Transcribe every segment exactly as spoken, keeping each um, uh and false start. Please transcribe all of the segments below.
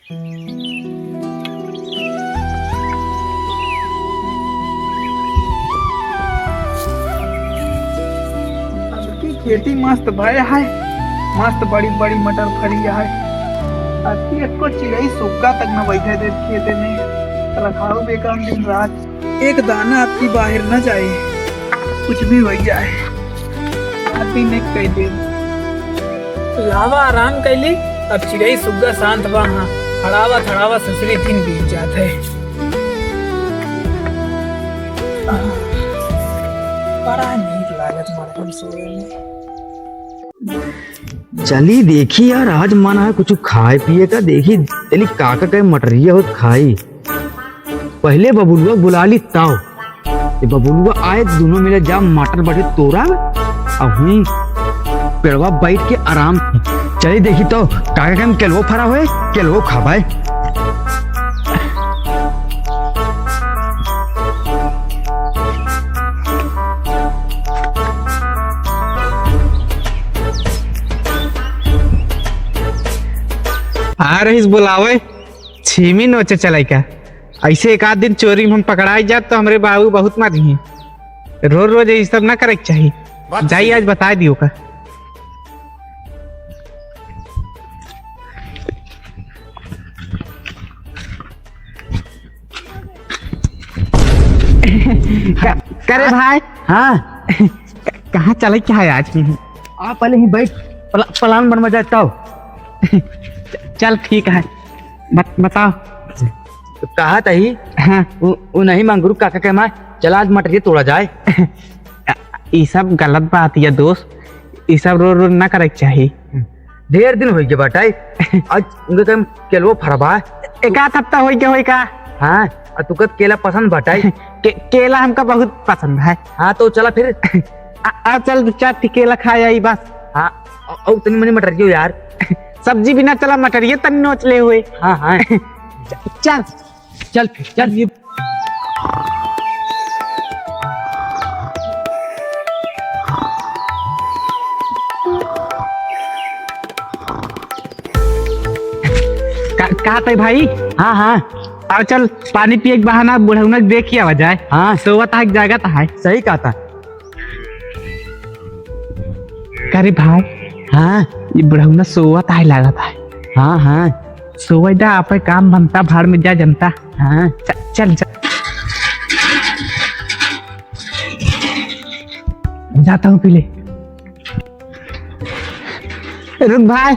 अब की खेती मस्त भय है, मस्त बड़ी बड़ी मटर फरी है। अब की एको चिड़ई सुग्गा तक न बैठे दे खेते में, रखाऊ बेकाम दिन रात। एक दाना आपकी बाहर न जाए, कुछ भी हो जाए, आप ही ने कह दे। लावा आराम कैली, अब चिड़ई सुग्गा शांत बा। हाँ, हड़ावा थड़ावा ससुरी दिन बीत जात है। आह, बड़ा नीक लागत मड़वा में सोए में। चली देखी यार, आज मन है कुछ खाए पिए का। देखी चली काका के मटरिया होत खाई। पहिले बबुलुआ बुला ली ताव। ये बबुलुआ आए, दोनों मिले जा मटर बटे तोरा, और हुई पेड़वा बैठ के आराम। चली देखी तो काका के हम केलवो फरा होए, केलवो खाबाए। आ रहीस बुलावे, छीमी नोचे चलाई का। ऐसे एक आध दिन चोरी में हम पकड़ाई जात तो हमरे बाबू बहुत मारिहे। रोज रोज ये सब ना करे के चाही। बात जाई सही। आज बताई दियो का। का-, करे भाई। हाँ। क-, कहाँ चले क्या है आज? आ, पहले ही बैठ, प्ला-, प्लान बनवा जाए तब। चल ठीक है, बत-, बताओ। तो कहा तही? हाँ। उ, उ नहीं मंगरू काका के माँ, चला आज मटरिया तोड़ा जाए। ई सब गलत बात है दोस्त, ई सब रो रो ना करे के चाही। ढेर दिन होई के बाटे, आज उनके कम केलवो फरबा। एक आध हफ्ता होई के होई का? हाँ, आ तू कद केला पसंद बाटे? के-, केला हमका बहुत पसंद है। हाँ, तो चला फिर। आ, आ चल दो चार ठी केला खाए आई बस। हाँ, औ, औ तनी मनी मटरियो यार। सब्जी बिना चला मटरिये तनी नोच ले हुए। हाँ, हाँ। चल। चल फिर, चल। ये का, का तय भाई? हाँ, हाँ। अब चल, पानी पिए के बहाना बुढ़ौना के देख के आवा जाए। हाँ। सोवत है, जागत है। सही कहा था। का रे भाई? हाँ। ये बुढ़ौना सोवत आए लागत है। हाँ, हाँ। सोवे दा, आपे काम बनता, भाड़ में जा जनता। हाँ। च-, चल, चल। जाता हूँ पी ले। रुक भाई,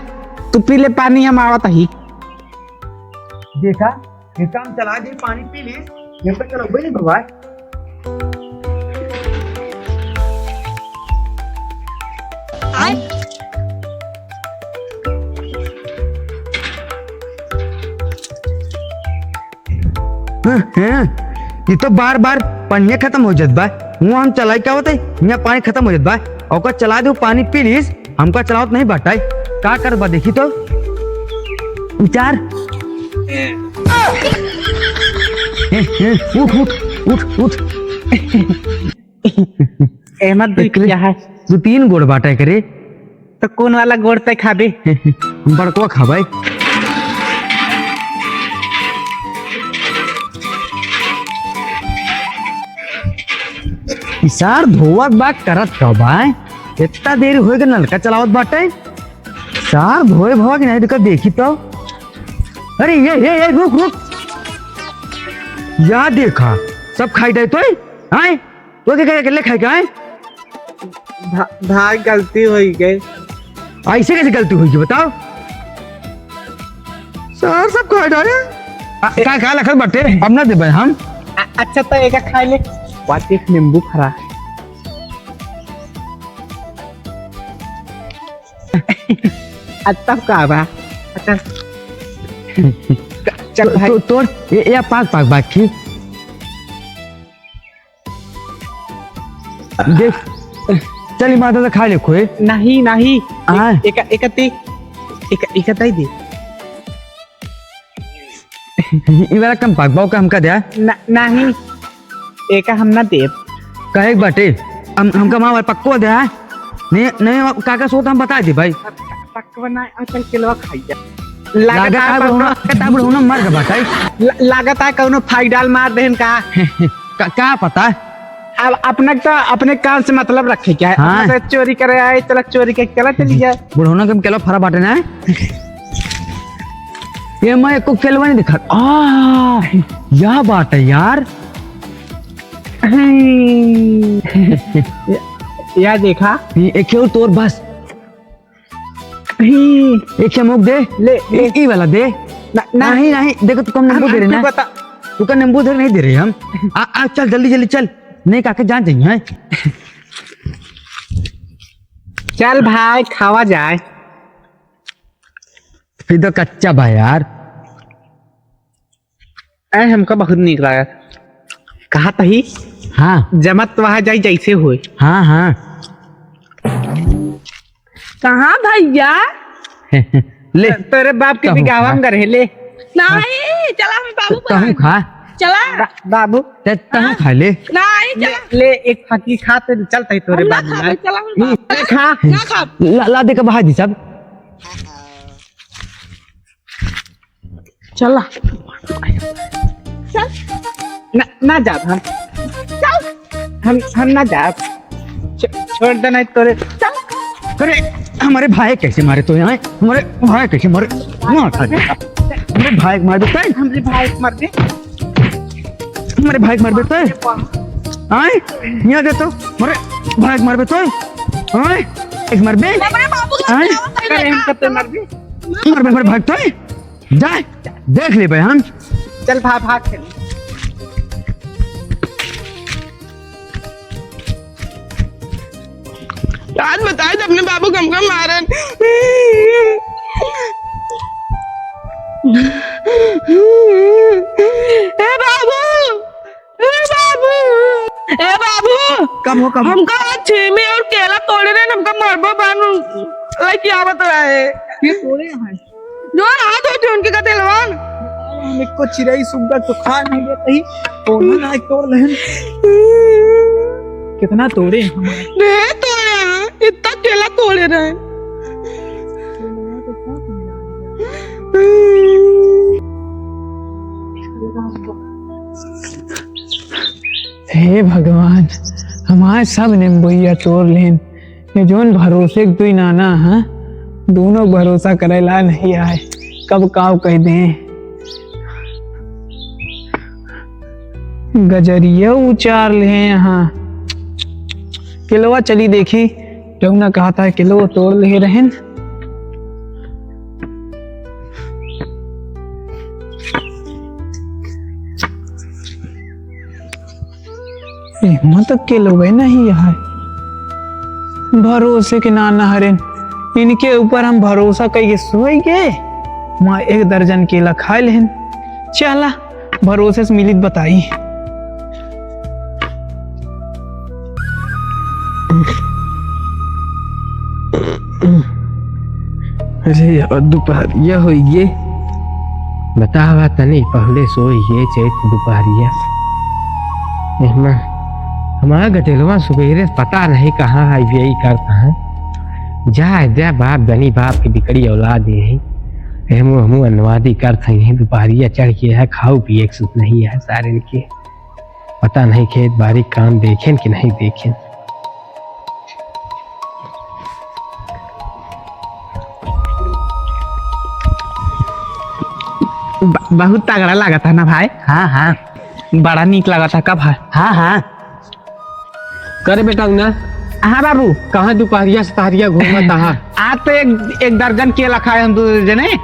तू पी ले पानी, हम आवत ही। देखा, ये काम चला दे, पानी पी लीस, ये तो चलो, वही भगवान। हाँ, हाँ, ये तो बार बार पानी खत्म हो जात बा। हुआ हम चलाई का होते, यहाँ पानी खत्म हो जात बा, ओकर चला दे, पानी पी लीस। हमका चलावत नहीं बाटै, का करबा देखी तो। विचार। ए, ए, उठ, उठ, उठ, उठ। एमा दू एकरे क्या है? दू तीन गोड़ बाटै करे। तो कौन वाला गोड़ तय खाबे? बड़को खाबे। ई सार धोवत बा, करत का बा? इतना देर होए के नलका चलावत बाटे। सार धोए भवा कि नहीं, देखा, देखी तो। अरे, ये, ये, ये, रुक, रुक। या देखा, सब खाई दे तो, हैं? तो के, के, के ले खाई का, हैं? भा-, भाई, गलती होई गई। ऐसे कैसे गलती होई गई, बताओ? सार सब खा डाले। आ, का, का लखत बाटे? अब ना देबे हम। आ, अच्छा, तो एका खा ले। बात एक नींबू फरा। आ, तब का बा? अच्छा। चल तो, भाई। तो, तोड़, ये, ये पाक, पाक, पाक खी। देख, चली माता तो खा ले खोए। नहीं, नहीं। हाँ। एक, एक, एक ते, एक, एक ताई दे। ई वाला कम पाक बाऊ का हमका द्या। न-, नहीं। एका हम ना देब। कहे के बाटे, हम, हमका माँ वाला पक्को द्या। नहीं, नहीं, काका सोत हम बता दे भाई। पक्को ना, चल केलवा खाई जा। लागत लागत है है बुढ़ौना, कौनो लागत है बुढ़ौना मर गवा बाटे। ला-, लागत है कौनो फाइडाल मार देहन का। का, का पता? अब अपने तो अपने काम से मतलब रखे क्या है? हाँ। अपने से चोरी करे आए, चला चोरी के चला चली जाए। बुढ़ौना के केलवा फरा बाटे ना। ये मैं एको केलवा नहीं देखा। आ, यह बात है यार। हम्म। या देखा। ये एक और तोर बस। हम्म। एक चमुक दे। ले, ले। ई वाला दे। ना, ना। नहीं, नहीं, देखो, तू कम नींबू हम, दे रहे हम ना। तू बता। तू का नींबू दे रहे, नहीं दे रहे हम। आ, आ, चल, जल्दी, जल्दी चल। नहीं, काके जान जाइए, हैं? चल भाई, खावा जाए। फिर तो कच्चा बा यार। ऐ हमका बहुत नीक लागत। कहा तही? हाँ। जमत वहाँ जाई जैसे होए। हाँ, हाँ। कहाँ भैया? ले। तेरे बाप के कहूँ बिगावा खा। में रहे ले। नहीं, चला हम बाबू तो, कहूँ पास। खा। चला। बा-, बाबू। ते, तहूँ हाँ? खा ले। नहीं, ले, चला। ले, एक फाकी खा, ते चलता ही तोरे हम ना बाबू खाबे, ना। चला हम हम्म, बाबू। ले खा। ना खाब। ला, ला दे के बहा दी सब। चला। चल। ना, ना जाब हम। चल। हम, हम ना जाब। छ-, छोड़ दे नहीं तोरे। चल। अरे, हमारे भाई कैसे मारे तो यहाँ? हमारे भाई कैसे मारे? मार खा दे। हमारे भाई को मार देता है। हमारे भाई को मार दे। हमारे भाई को मार देता है। आए, यहाँ दे तो। हमारे भाई को मार देता है। आए, एक मार बे। हमारे बाबू का आए। क्या होता है? अरे, हम कब तक मार बे? मार बे, हमारे भाई तो है। जा, देख ले बे हम। चल भाग, भाग चल। आज बताए तो अपने बाबू को हमका मारन। ए बाबू, ए बाबू, ए बाबू। कब हो, कब? हमका आज छीमी और केला तोड़े रहे, हमका मरबो बानू लेके आवत रहे। ये तोड़े हैं? जो रात होती उनके गदेलवन। हम एको चिरई सुग्गा तो खा नहीं देते ही, तोड़ना ना तोड़ लेहन। कितना तोड़े हम? रे तोड़े हैं, इतना केला तोड़े रहे। हे भगवान, हमार सब नींबुइया तोड़ लेन। ये जौन भरोसे के दुई नाना ह, दूनों भरोसा करे ला नहीं आए, कब काव कह दें। गजरिया उचार ले यहाँ। केलवा चली देखी, जौना कहत है केलवा तोड़ ले रहन। एहमा तो केलवे नहीं है। भरोसे के नाना हरेन, इनके ऊपर हम भरोसा कइके सोई गए, वहाँ एक दर्जन केला खाए लेहन। चला, भरोसे से मिलित बताई। अरे यार, दुपहरिया होइगे। बतावा तनी, पहले सोइगे चैत दुपहरिया। एहमा हमार गदेलवा सुबेरे पता नहीं कहाँ है, यही कर कहाँ। जा, जा बाप, गनी बाप के बिकड़ी औलाद यही। एहमो हमू अनुवादी कर थई है, दुपहरिया चढ़ के है, खाऊ पिए के सुत नहीं है सारे के। पता नहीं खेत बारी काम देखेन कि नहीं देखेन। ब-, बहुत तगड़ा लागत है ना भाई? हाँ, हाँ। बड़ा नीक लागत है का भाई? हाँ, हाँ। करे बेटा उना। हाँ बाबू। कहाँ दुपहरिया सतहरिया घूमत आहा? आज तो एक, एक दर्जन केला खाए हम दो जने,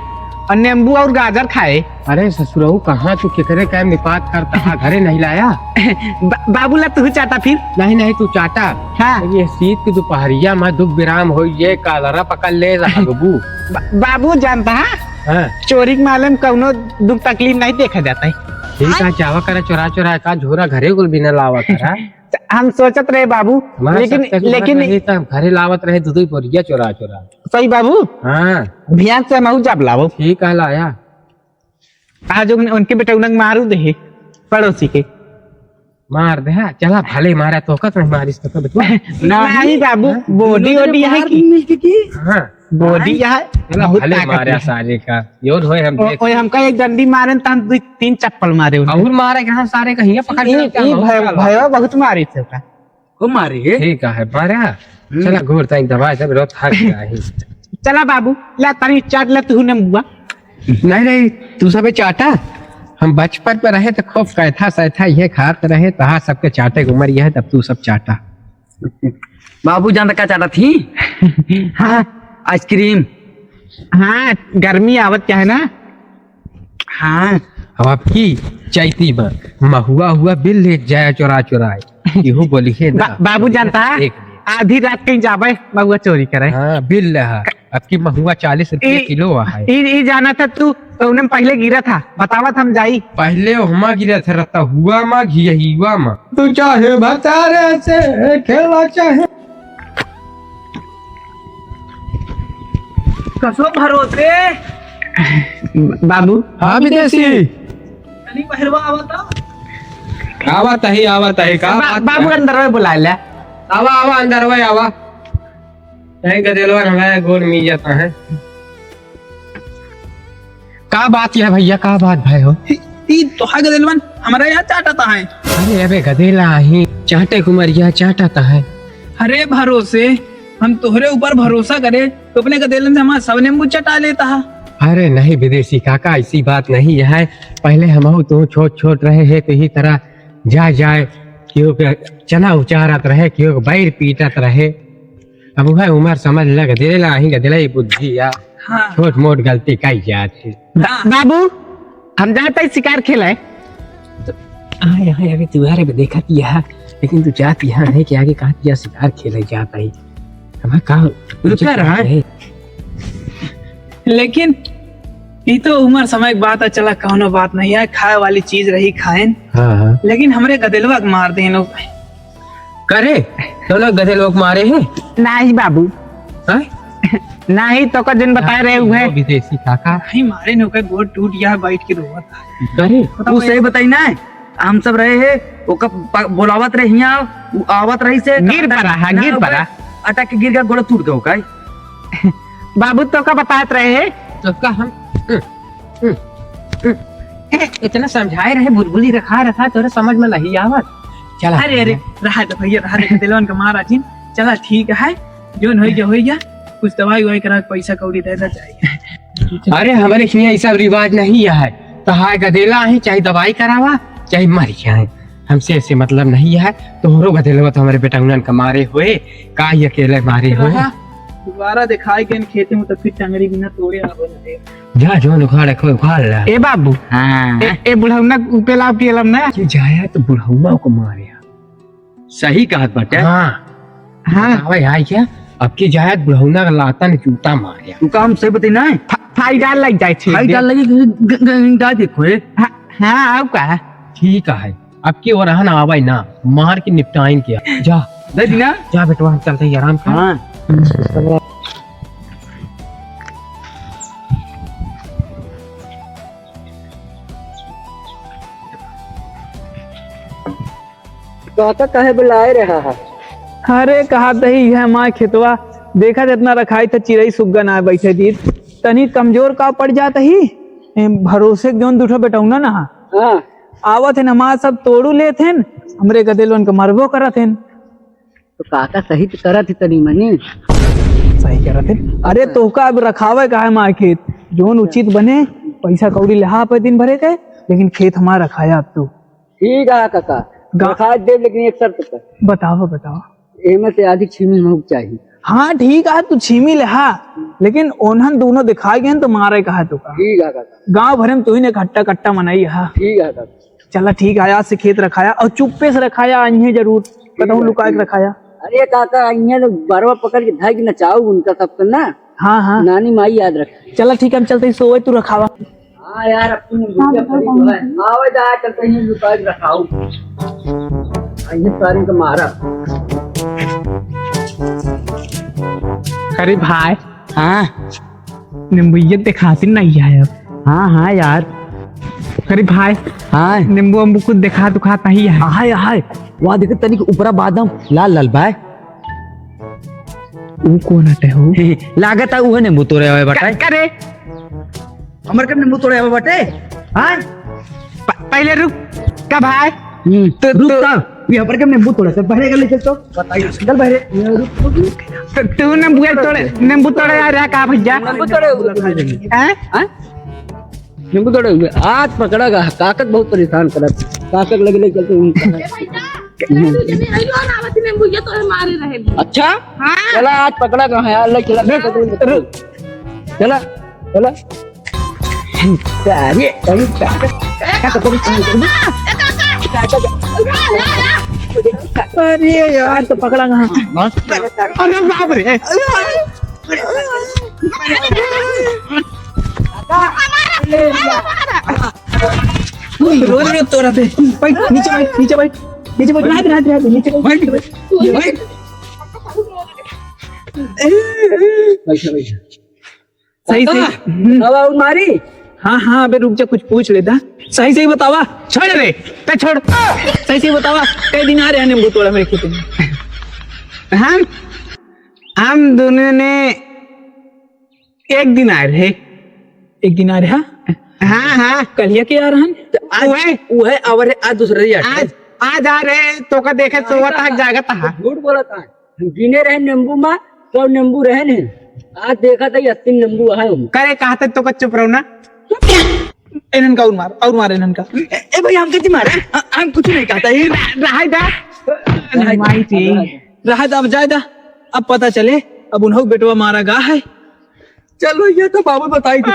और नींबू और गाजर खाए। अरे ससुरऊ, कहाँ तू केकरे काहे निपात करता हा, घरे नहीं लाया? बा-, बाबू ला तू चाटा फिर। नहीं, नहीं, तू चाटा। हाँ। ये शीत की दुपहरिया में दुख विराम हो, ये कालरा पकड़ ले रहा बाबू। बा-, बाबू जानता है? हाँ। चोरी के मामले में कौनो दुख तकलीफ नहीं देखा जाता है। ठीक है, चावा करा चोरा चोरा का झोरा घरे कुल बिना लावा करा। हम सोचत रहे बाबू, हमारा लेकिन, सब तक लेकिन नहीं तो घरे लावत रहे दू दू बोरिया चोरा चोरा। सही बाबू। हाँ। ध्यान से हम जाब लावो। ठीक है, लाया। आज उन-, उनके बेटा उनक मारू दे पड़ोसी के। मार दे, हाँ, चला भले मारा तो का नहीं मारिस तो बेटवा। नहीं बाबू, हाँ? बोडी ओडी है की? मिल के की? हाँ। गोदी है, अरे बहुत भले ताकत मारे है। सारे का, योर होए हम ओ-, देख। ओए हमका एक डंडी मारे न, त हम दू तीन चप्पल मारे उन्हें। और मारे कहाँ सारे का, हियाँ पकड़ के ई, रखा ई हम, भय-, भयवा बहुत मारे थे का। खूब मारे है। ठीक है, मारे है। हम्म। चला, गोड़ ताई दबा, जब रो थक गया है। चला बाबू, ला तनी चाट ले तू नेंबुआ। नहीं, नहीं, तू सबे चाटा। हम बचपन में रहे तो खूब कैथा सैथा ये खात रहे, तहा सबके चाटे के उम्र ये है, तब तू सब चाटा। बाबू जान का चाटा थी? हाँ। आइसक्रीम। हाँ, गर्मी आवत क्या है ना? हाँ। अब आपकी चैती बा, महुआ हुआ बिल ले जाया चोरा चोराए। इहो बोली है ना। बा-, बाबू जानता है, देख लिया। आधी रात कहीं जाबे महुआ चोरी करे। हाँ, बिल ले हा। आपकी महुआ चालीस रुपये ई, किलो है। ई, ई जाना था तू, तो उन्हें पहले गिरा था, बतावत हम जाई। पहले हमा गिरा था, रहता हुआ मा, घिया हुआ मा। तू चाहे भतारे से खेला चाहे। कसो भरोसे। बाबू। हाँ, विदेशी। तनी बहरवा आवता। आवत है, आवत है, का बा-, बात बाबू है? अंदर में बुला ले। आवा, आवा, अंदर में आवा। नहीं, गदेलवा हमारे गोड़ में जाता है। का बात है भैया, का बात भाई हो? ई, ई तोहार गदेलवन हमरा यहाँ चाटता है। अरे अबे गदेला ही, चाटे कुमरिया चाटता है। अरे भरोसे, हम तोहरे ऊपर भरोसा करे, तो अपने गदेलन से हमारा सब नींबू चटा लेता है। अरे नहीं विदेशी काका, ऐसी बात नहीं है। पहले हम तो छोट छोट रहे हैं, तो यही तरह जा जाए, केहू के चना उचारत रहे, केहू के बैर पीटत रहे। अब वह उमर समझ लग, गदेला ही गदेला ही बुद्धि या हाँ। छोट मोट गलती कई जात है। बा-, हाँ। बाबू, हम जात है शिकार खेले। तो आए, आए, अभी तुम्हारे भी देखत यहाँ, लेकिन तू जात यहाँ है कि आगे कहाँ किया शिकार खेले जात है। हमारा का रुका रहा है। लेकिन ई तो उमर समय के बात है, चला कौनो बात नहीं है, खाए वाली चीज रही खाएन। हाँ, हाँ। लेकिन हमरे गदेलवा के मार दे लोग। करे, तो लोग गदेलवा के मारे हैं? नहीं बाबू। हाँ? नहीं, तो का जिन बताए रहे हुए। वो विदेशी काका। नहीं मारे ने, ओकर गोड़ टूट गया है, बैठ के रोवत है। करे? बताओ तू सही यार। बताई ना, हम सब रहे हैं, ओकर प-, बोलावत रहे हियाँ, उ आवत रही से गिर पड़ा, हाँ, ना गिर ओकर पड़ा। अटक के गिर गया, गोड़ टूट गया ओकर। बाबू तो का बतात रहे हैं? तो का हम, हम्म, हम्म, हम्म। ए, इतना समझाए रहे, बुलबुली रखा रखा, तोरे समझ में नहीं आवत। चला। अरे, अरे, रहा दे भैया, रहा दे, दिलवन का मारा जिन। चला, ठीक है, जोन होई गया, होई गया। कुछ दवाई उवाई करा के पैसा कौड़ी दे दे जाए। अरे, हमरे हियाँ ई सब रिवाज नहीं है। तो हाय गदेला ही, चाहे दवाई करावा, चाहे मर जाए। हमसे ऐसे मतलब नहीं है, तोहरो गदेलवा तो हमरे बेटउनन का मारे होए, का ये अकेले मारे होए? रहा, दोबारा दिखाई के खेते में तो फिर टंगरी बिना तोड़े आवे ना दे। जा, जौन उखाड़े कोई उखाड़ ले। ए बाबू, हाँ। ए, ए बुढ़ौना के पेला पियलम ना। ये जाया तो बुढ़ौना को मारे। सही कहत बाटे। हाँ। हाँ। बतावे आई क्या? अब की जाया तो बुढ़ौना का लातन जूता मारे। तू का हम सही बताई ना? फा-, फाई डाल लग जाए छे। फाई डाल लगी, ग-, ग-, ग-, डाल देखो, ए। हाँ, हाँ, आओ का? ठीक है। अब की ओरहन आवे ना, मार के निपटाइन के। जा। दे दी ना? जा बेटवा, हम चलते हैं आराम से। हाँ। काका काहे बुलाए रहा है? अरे, कहा तही है माँ खेतवा, देखा जितना रखाई था, चिरई सुग्गा ना बैठे दी, तनी कमजोर का पड़ जात ही। ए, भरोसे के जौन दूठो बेटौना ना, हाँ। आवत है ना माँ, सब तोड़ू लेत हैं, हमरे गदेलवन के मरबो करत हैं। तो काका सही तो करत ही तनी मनी। सही करत है। अरे तोहका अब रखावे का है माँ खेत, जौन उचित बने, पैसा कौड़ी लेहा पे दिन भरे के, लेकिन खेत हमार रखाया अब तू। ठीक है काका, गा- रखा देब, लेकिन एक शर्त पर। बताओ, बताओ। एमे से आधी छीमी हमको चाहिए। हाँ ठीक है, तू छीमी लेहा, लेकिन ओन्हन दोनों दिखाए गए तो मारे का है तोका। ठीक है काका। गाँव भरे में तू ही ने कट्टा कट्टा मनाई है। ठीक है काका। चला ठीक है, आज से खेत रखाया और चुप्पे से रखाया, अइहें जरूर, कतहूँ लुकाए के रखाया। अरे काका, अइहें तो बरवा पकड़ के धाई के नचाऊ उनका सबके ना। हाँ, हाँ। नानी माई याद रखे। चला ठीक है, हम चलते ही सोए, तू रखावा। हाँ यार, अब तू हाँ, बुढ़िया बताओ, पड़ी कौन है। आवे जा, चलते ही लुकाए के रखाऊ। अइहें सारी को मारा। अरे भाई। हाँ। नींबुइया देखाती नहीं है अब। हाँ, हाँ यार। अरे भाई। हाँ। नींबू अम्बू कुछ देखा दुखात नहीं है। हाय, हाय। वहाँ देखे तनिक ऊपरा बादाम लाल लाल बाय। ऊ कौन हटे हो? लागत है उहे नींबू तोड़े आवे बाटे। का, का रे? हमर के नींबू तोड़े आवे बाटे? हाँ? प-, पहले रुक, का भाई? हम्म, तो रुक तू का? ये हमर के नींबू तोड़े, चल पहले कर ले चल तो। बताइए, चल पहले। रुक, रुक, रुक। तो तू नींबू तोड़े, नींबू तोड़े आ रहा का भैया? नींबू तोड़े। हैं? हाँ? नींबू तोड़े हुए। आज पकड़ा गा, काकत बहुत परेशान करत। काकत लगे ले चलते हैं। ए भैया, तू जने अइयो ना आवत नींबू, ये तो मारे रहे। अच्छा? हाँ। चला, आज पकड़ा गा है, ले चला, ले चला, चला। चला, चला। अरे, अरे, काका, काका, काका, काका। अरे यार, तो पकड़ा गा। अरे बाप रे। रोज रोज तोड़ा थे। बैठ, नीचे बैठ, नीचे बैठ, नीचे बैठ, रहत, रहत, रहत, नीचे बैठ, बैठ, बैठ। बैठ, बैठ। सही, सही। काका, हम्म। दवा और मारी? हाँ, हाँ, अबे रुक जा, कुछ पूछ लेता। सही, सही बतावा। छोड़ रे, ते छोड़। सही, सही बतावा, कई दिन आ रहे हैं नींबू तोड़ा मेरे खेत में? हम, हम दोनों ने एक दिन आए रहे। एक दिन आए रहे, हाँ? हाँ, हाँ। कलिया के आ रहन? तो आज उहे। उहे आवर है, आज दूसरे यार। आज, आज आ रहे, तो का देखे, सोवत है, जागत है। झूठ बोलत है। हम गिने रहे नींबू मा, सौ नींबू रहे नहीं। आज देखा था, अस्सी नींबू है हम। करे, कहा था तो का चुप रहो ना। इन्हन का और मार, और मार इन्हन का। ए, ए भाई, हम कैसे मारे? हम, हम कुछ नहीं कहता। ये रहा, रहा था। रहा था। माई थी। रहा था, अब जाए दा। अब पता चले, अब उन्हों बेटवा मारा गा है। चल भैया, तो बाबू बताई थी।